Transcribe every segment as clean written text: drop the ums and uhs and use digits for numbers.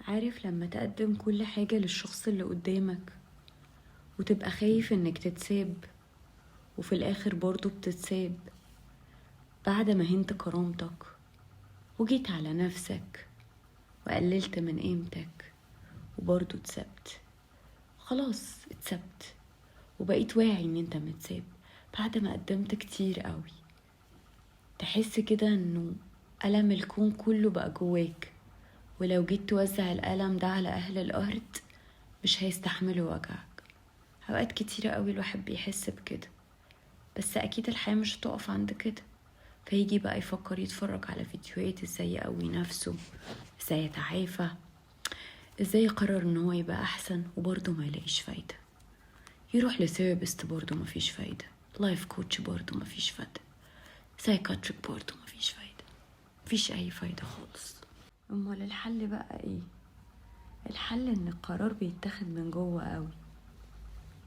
عارف لما تقدم كل حاجة للشخص اللي قدامك وتبقى خايف انك تتساب، وفي الاخر برضو بتتساب بعد ما هنت كرامتك وجيت على نفسك وقللت من قيمتك وبرضو اتسبت. خلاص اتسبت وبقيت واعي ان انت متساب بعد ما قدمت كتير قوي. تحس كده انه ألم الكون كله بقى جواك، ولو جيت توزع الألم ده على أهل الأرض مش هيستحملوا وجعك. أوقات كتيرة قوي الواحد بيحس بكده، بس أكيد الحياة مش هتقف عند كده. فيجي بقى يفكر يتفرج على فيديوهات ازاي يقوي نفسه، ازاي يتعافى، ازاي يقرر ان هو يبقى احسن، وبرضه ما يلاقيش فايدة. يروح ل therapist برضه مفيش فايدة، life coach برضه مفيش فايدة، psychiatric برضه مفيش فايدة، مفيش اي فايدة خالص. امال الحل بقى ايه؟ الحل ان القرار بيتاخد من جوه قوي،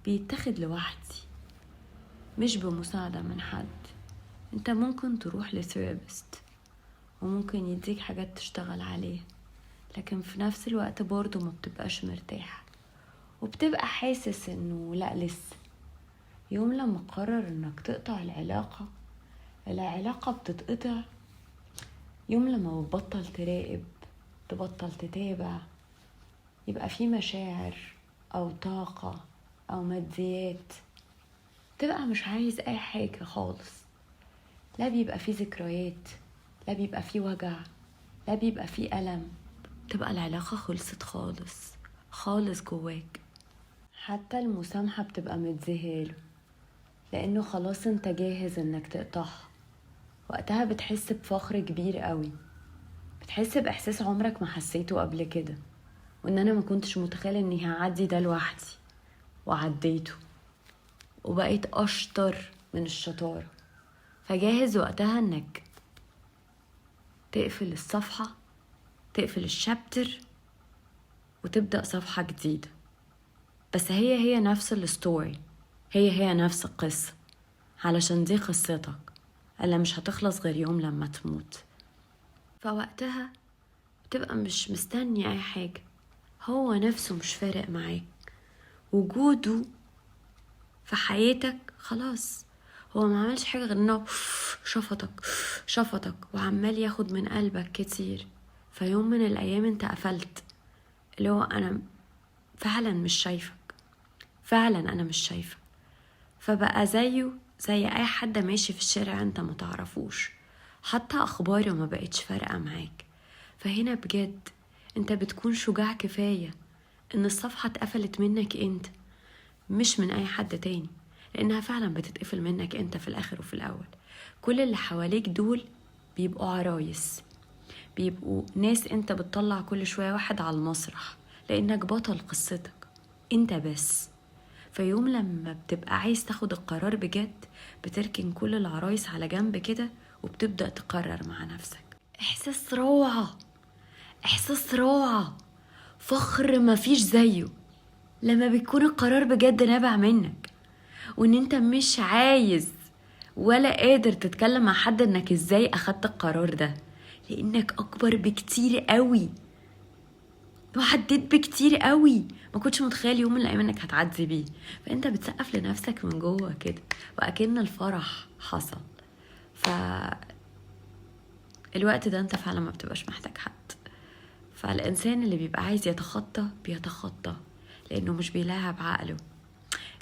بيتاخد لوحدي مش بمساعدة من حد. انت ممكن تروح ل therapist وممكن يديك حاجات تشتغل عليها، لكن في نفس الوقت برضه ما بتبقاش مرتاح وبتبقى حاسس انه لا لسه. يوم لما قرر انك تقطع العلاقة، العلاقة بتتقطع. يوم لما بتبطل تراقب، تبطل تتابع، يبقى في مشاعر او طاقة او ماديات، تبقى مش عايز اي حاجة خالص. لا بيبقى في ذكريات، لا بيبقى في وجع، لا بيبقى في ألم. تبقى العلاقة خلصت خالص خالص جواك. حتى المسامحة بتبقى متزهاله، لأنه خلاص انت جاهز انك تقطعها. وقتها بتحس بفخر كبير قوي، بتحس بإحساس عمرك ما حسيته قبل كده، وإن أنا ما كنتش متخيلة إني هعدي ده لوحدي، وعديته وبقيت أشطر من الشطارة. فجاهز وقتها إنك تقفل الصفحة، تقفل ال chapter، وتبدأ صفحة جديدة، بس هي هي نفس ال story، هي هي نفس القصة، علشان دي قصتك اللي مش هتخلص غير يوم لما تموت. فوقتها بتبقى مش مستني أي حاجة، هو نفسه مش فارق معاك، وجوده في حياتك خلاص هو ما عملش حاجة غير انه شفطك شفطك وعمال ياخد من قلبك كتير. فيوم من الأيام انت قفلت، اللي هو أنا فعلا مش شايفك، فعلا أنا مش شايفك. فبقى زيه زي أي حد ماشي في الشارع انت ما تعرفوش، حتى أخباره ما بقتش فارقة معاك. فهنا بجد انت بتكون شجاع كفاية ان الصفحة اتقفلت منك انت، مش من أي حد تاني، لأنها فعلا بتتقفل منك انت في الآخر وفي الأول. كل اللي حواليك دول بيبقوا عرايس، بيبقوا ناس انت بتطلع كل شوية واحد على المسرح، لأنك بطل قصتك انت بس. فيوم لما بتبقى عايز تاخد القرار بجد، بتركن كل العرايس على جنب كده وبتبدأ تقرر مع نفسك. إحساس روعة، إحساس روعة، فخر مفيش زيه لما بيكون القرار بجد نابع منك، وإن أنت مش عايز ولا قادر تتكلم مع حد إنك إزاي أخدت القرار ده، لإنك أكبر بكتير قوي وعديت بكتير قوي، ما كنتش متخيل يوم من الأيام إنك هتعدي بيه. فأنت بتسقف لنفسك من جوه كده وأكن الفرح حصل. ف الوقت ده أنت فعلا ما بتبقاش محتاج حد. فالإنسان اللي بيبقى عايز يتخطى بيتخطى، لأنه مش بيلاعب عقله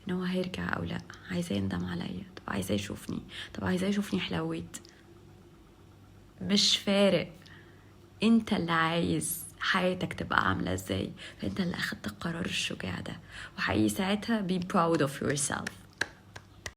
إن هو هيرجع أو لأ، عايزاه يندم عليا، طب عايزاه يشوفني، طب عايزاه يشوفني حلويت، مش فارق. انت اللي عايز حياتك تبقى عاملة ازاي، فانت اللي اخدت القرار الشجاع ده، وحقيقي ساعتها be proud of yourself.